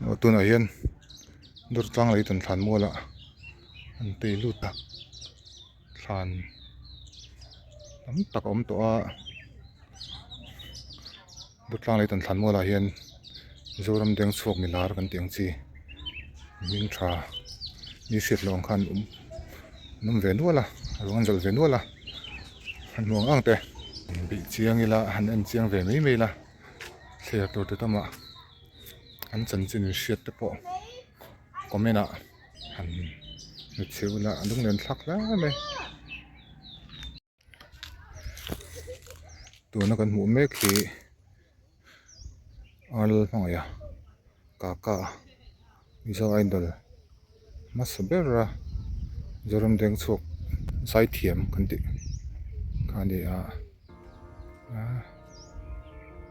Aw tunah hian Durtlang lei tan thlan mualah an tei lut a thlan tam tak a awm tawh a Durtlang lei tan thlan mualah hian Mizoram deng chhuak mi lar kan tih ang chi hming tha mi hriat loh ang khan an awm an awm ve nual a a ruang an zawlh ve nual a an hmuh ang ang te bih chiang ila han en chiang ve mai mai ila thlir tur te tamah an chanchin hriat te pawh comment ah han hmu chhe ula a lunglen thlak hle mai. Tuna kan hmuh mek hi Arnold hmangaih a Kaka Mizo Idol hmasa ber a Zoram Dengchhuak zaithiam kan tih kha a ni a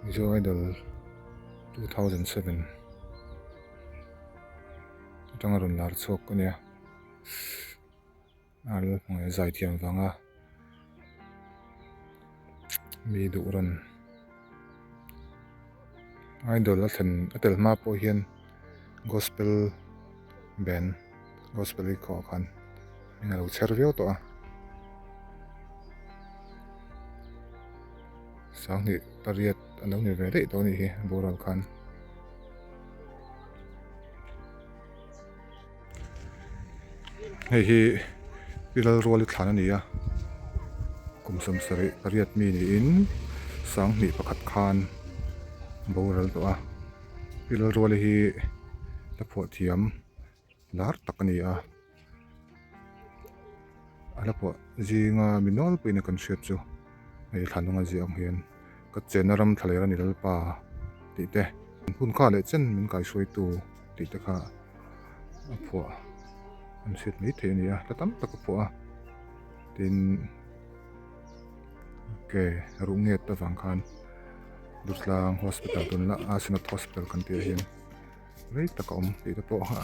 Mizo Idol 2007 atanga rawn lar chhuak a nia. A lo hmangaih zai thiam vang a mi duh rawn idol a thlen a tel hma pawh hian gospel band gospel hi khawh khan hming a lo chher viau tawh a sanghnih pariat a lo ni ve daih tawh a nih hi boral khan. Hei hi Pi Lalruali thlan a ni a, kum 78 mi niin 21 khan a boral tawh a, Pi Lalruali hi la phuah thiam lar tak a ni a, a la phuah zinga mi nawlpuiin a kan hriat chu hei thlan hnunga ziah ang hian ka chenna ram thla leh a ni Lalpa tih te hun kha leh chen min kaihruaitu tih te kha a phuah an hriat mai theih a ni a hla tam tak a phuah a tin ke ruh nget avang khan Durtlang hospital tunla a Synod hospital kan tih ah hian rei tak a awm tih te pawh a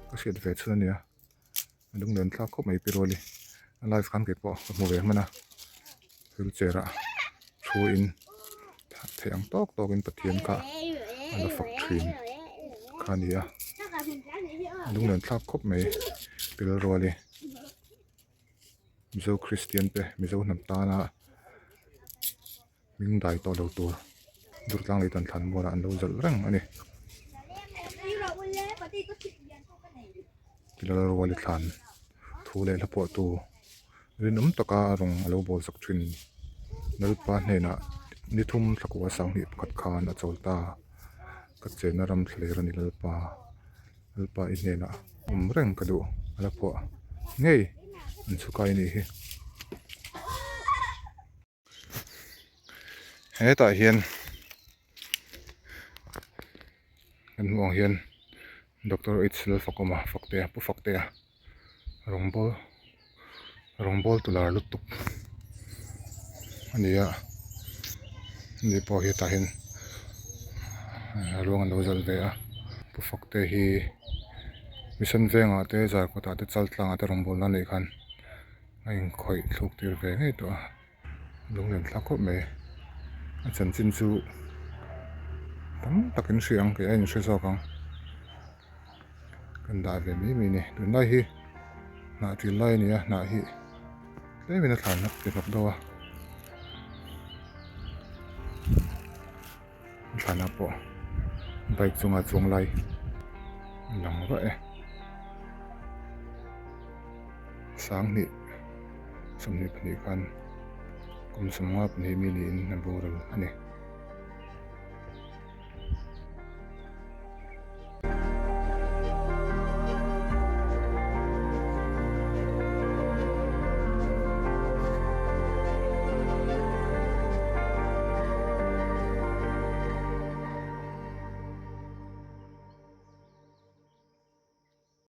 ka hriat ve chhun a nia a lunglen thlak khawp mai pi ruali a live khan kei pawh ka hmu ve hman a wheelchair ah thu in theih ang tawk tawk in Pathian kha a la fak thin kha a ni a a lunglen thlak khawp mai pi ruali Mizo Kristian te Mizo hnam tana. Hming dai tawh lo tur Durtlang lei tan thlan mualah an lo zalh reng a ni. Lalruali thlan thu leh hla pawh tu rinawm taka a rawng a lo bawl sak thin. Lalpa hnenah ni thum thlakua 21 khan a chawl ta. Ka chenna ram thlaler a ni Lalpa. Lalpa i hnenah awm reng ka duh a la phuah ngei an chhukai a nih hi. Hetah hian kan hmuh ang hian Doctor H Lalfakawma Faktea Pu Faktea rawngbâwl rawngbâwl tu lar lutuk a ni a ani pawh hi hetah hian ruang an lo zalh ve a Pu Faktea hi Mission vengah te Zarkawtah te Chaltlangah te rawngbâwlna a neih khan a inkhawih thluk tir ve ngei tawh a. Lunglen thlak khawp mai. A chanchin chu tam tak in hria ang kei a inhre zawk ang. Kan dah ve mai mai a ni. Tunlai hi hnah ṭil lai a ni a, hnah hi tlemin a thlan hlak ti hlawk deuh a. Thlanah pawh bike chunga chuang lai a lang vah e. 22 khan kum 52 mi niin a boral a ni.